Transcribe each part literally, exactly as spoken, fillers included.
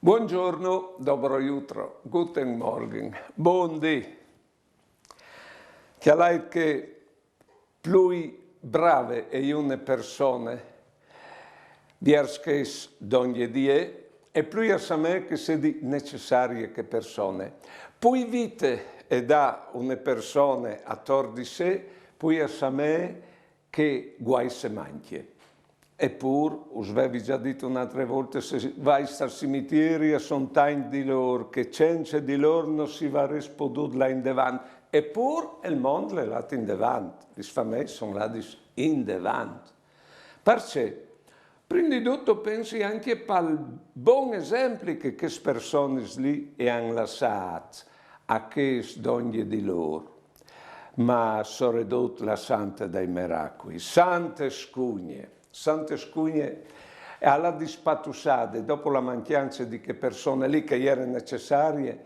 Buongiorno, dobro jutro, guten Morgen, bundì. Cjalait che plui brave e je une persone, viers chês dongje di jê, e plui a samee che e sedi necessarie chê persone. Plui vite e da une persone ator di se, plui a samee che guais e mancje. E pûr, us vevi za dit une altre volte, se vais tal cimitieri a son tancj di lôr, che cence di lôr no si varès podût lâ indevant. E pûr il mont al è lât indevant, lis fameis a son ladis indevant. Parcè? Prin di dut o pensi ancje pal bon esempli che chês personis li a àn lassât a chês dongje di lôr, ma soredut la sante dai meracui, sante Scugne. Sante Scugne e à ladis patussade, dopo la mancjance di chê persone li che e jere necessarie, e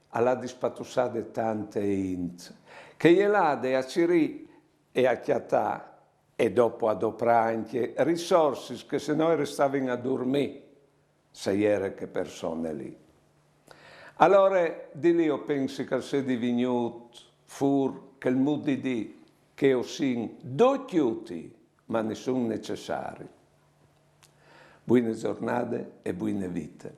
à ladis patussade tante int, che e je lade a cirî e a cjatâ e dopo a doprâ ancje risorsis che se no e restavin a durmî, se e jere chê persone li. Alore, di li o pensi che al sedi vignût fûr chel mût di dî che o sin ducj jutii, ma nissun necessari. Buine zornade e buine vite.